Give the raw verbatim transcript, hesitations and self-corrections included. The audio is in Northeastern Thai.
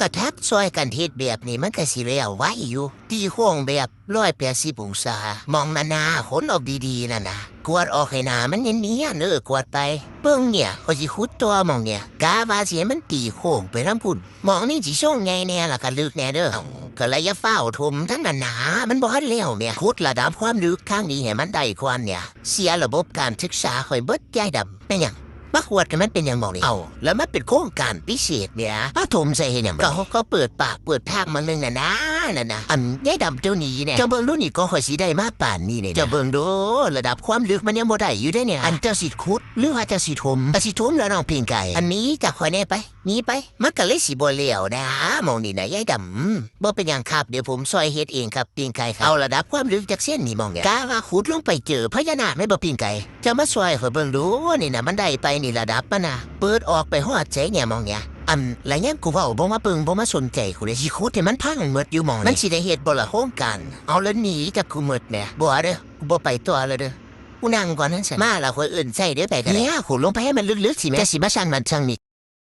กะทักซ่อยกันเฮ็ดแบบนี้มันกะสิแล้วไวอยู่ ตีโค้งแบบร้อยแปดสิบองศา หม่องหนาๆ ขนออกดีๆ นั่นนะ กวาดออกให้หน้ามันเนียนๆ เออ กวาดไป เบิ่งเนี่ย ข้อยสิขุดต่อหม่องเนี่ย กะว่าสิให้มันตีโค้งไปทางพุ้น หม่องนี้สิทรงใหญ่แน่ แล้วกะลึกแน่เด้อ เอ้า กะเลยอย่าฟ้าวถมทั้งนั้นนะ มันบ่ทันแล้วแหม ขุดระดับความลึกทางนี้ให้มันได้ก่อนเนี่ย เสียระบบการศึกษาข้อยเบิด ยายดำ แม่นหยัง มาขวดกันมันเป็นหยังหม่องนี้ เอ้า แล้วมันเป็นโครงการพิเศษเนี่ย มาถมใส่เฮ็ดหยัง ก็เขาก็เปิดปากเปิดทางมาเรื่องน่ะนะ นั่นนะ อันยายดำเจ้านี้เนี่ย เจ้าเบิ่งดูนี่ ก็ข้อยสิได้มาปานนี้เนี่ยนะ เจ้าเบิ่งดู ระดับความลึกมันยังบ่ได้อยู่เด้เนี่ย อันเจ้าสิขุด หรือว่าเจ้าสิถม ก็สิถมแล้วน้องปิ้งไก่ อันนี้จากข้อยแน่ไป หนีไป มันก็เลยสิบ่แล้วนะ หม่องนี้นะยายดำ บ่เป็นหยังครับ เดี๋ยวผมซ่อยเฮ็ดเองครับ ปิ้งไก่ครับ เอาระดับความลึกจักเซนนี่หม่องเนี่ย กะว่าขุดลงไปเจอพญานาคแม่นบ่ปิ้งไก่ เจ้ามาซ่อยข้อยเบิ่งดู นี่นะ มันได้ไปนี่ระดับมันนะ เปิดออกไปฮอดไสเนี่ยหม่องเนี่ย อัน ละยังกูเว้าบ่มาเบิ่งบ่มาสนใจกูเลย สิขุดให้มันพังหมดอยู่หม่องนี่ มันสิได้เฮ็ดบ่ล่ะโครงการ เอาแล้วหนีจากกูหมดแหม บ่เด้อ กูบ่ไปต่อแล้วเด้อ กูนั่งก่อนนั่นซั่น มาล่ะข้อยเอิ้นใส่เด้อไปก็ได้ เนี่ย ขุดลงไปให้มันลึกๆ สิแม่ แต่สิมาช่างมันช่างนี่